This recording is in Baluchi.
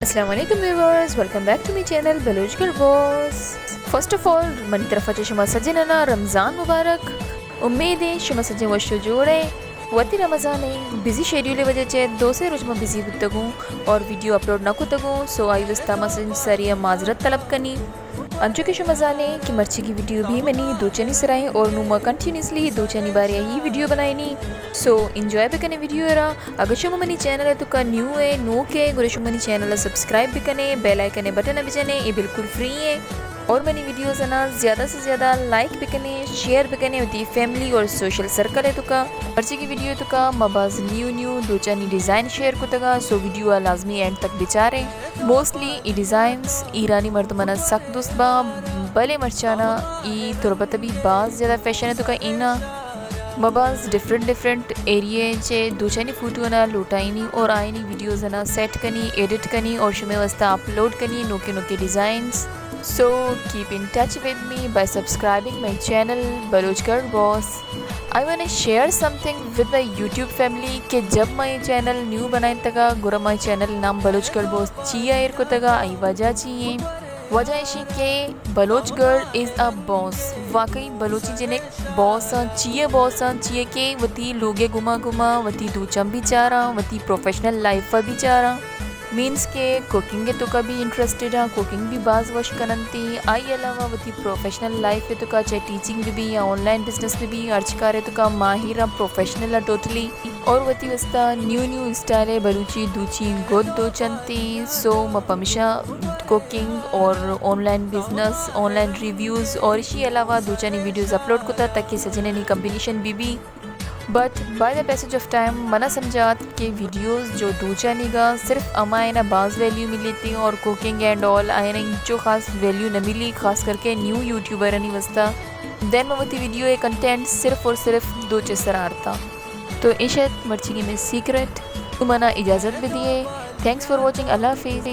السلام علیکم viewers, welcome back to my channel Baloch girl boss. First of all, منی طرف ءَ چہ شما سجنانا رمضان مبارک۔ امید ایں شما سجن وش و جوڑ ئے۔ وتی رمضان ءِ بزی شیڈیول ءِ وجہ چہ دو سے روچ ما بزی بوتگوں اور ویڈیو اپلوڈ نہ کتگوں، سو آئی واسطہ ما سجن ساری ءَ معذرت طلب کنی۔ انچو کہ شما زانے کہ مرچیگی ویڈیو بھی منی دوچانی سرا ایں اور نوں ما کنٹینیوسلی دوچانی بارے ءَ ہی ویڈیو بنائینی۔ سو انجوائے بکنے ویڈیو ءَ را۔ اگر شما منی چینل ءِ توکا نیو ئے، نوک ئے، گڑا شما منی چینل ءَ سبسکرائب بکنے، بیل آئیکن ءِ بٹن ءَ بجنے، اے بالکل فری ایں۔ اور منی ویڈیوز ءَ نا زیادہ سے زیادہ لائک بکنے، شیئر بکنے وتی فیملی اور سوشل سرکل ءِ توکا۔ مرچیگی ویڈیو ءِ توکا ما باز نیو نیو دوچانی ڈیزائن شیئر کتگا، سو ویڈیو ءَ لازمی اینڈ تک بچارے۔ موسٹلی ای ڈیزائنز ایرانی مردمانا سک دوست باں، بلے مرچانا ای تربت بھی باز زیادہ فیشن ءِ توکا اینا۔ ما باز ڈفرنٹ ڈفرنٹ ایریے چہ دوچانی فوٹو نا لوٹائینی اور آئینی ویڈیوز نا سیٹ کنی، ایڈٹ کنی اور شمے واسطہ اپلوڈ کنی نوکے نوکے designs. So keep in touch with me by subscribing my channel Baloch girl boss. I wanna share something with my YouTube family کہ جب ما اے چینل نیو بنائینتگا، گڑا ما اے چینل نام بلوچ گرل باس چیا ایر کتگا، آئی وجہ چی ایں؟ وجہ ایشی کہ بلوچ گرل از اے باس، واقعی بلوچی جنک باس آں۔ چیے باس آں؟ چیے کہ وتی لوگے گما گما وتی دوچاں بھی چاراں، وتی پروفیشنل لائف بھی چاراں۔ مینز کہ کوکنگ ءِ توکا بھی انٹرسٹڈ آں، کوکنگ بھی باز وش کننتی۔ آئی علاوہ وتی پروفیشنل لائف ءِ توکا چاہے ٹیچنگ بھی بی یا آن لائن بزنس بھی بی، ہرچ کارے توکا ماہر آں، پروفیشنل آں ٹوٹلی۔ اور وتی واسطہ نیو نیو اسٹائل ءِ بلوچی دوچی گد دوچنتی۔ سو ما پمیشا کوکنگ اور online business, online reviews اور اشی علاوہ دوچانی ویڈیوز اپلوڈ کتا تاکہ سجنانی کمبینیشن بھی بی۔ But by the passage of time منا سمجھات کہ ویڈیوز جو دوچانی گا صرف ہما اینا باز ویلیو ملیتی اور کوکنگ اینڈ آل آئینا انچو خاص ویلیو نہ ملی، خاص کر کے نیو یوٹیوبرانی واسطہ۔ دین ما وتی ویڈیو ءِ کنٹینٹ صرف اور صرف دوچے سرا آرتا۔ تو ایش ات مرچیگی مئے سیکرٹ۔ تو منا اجازت بدیے۔ Thanks for watching. اللہ حافظ۔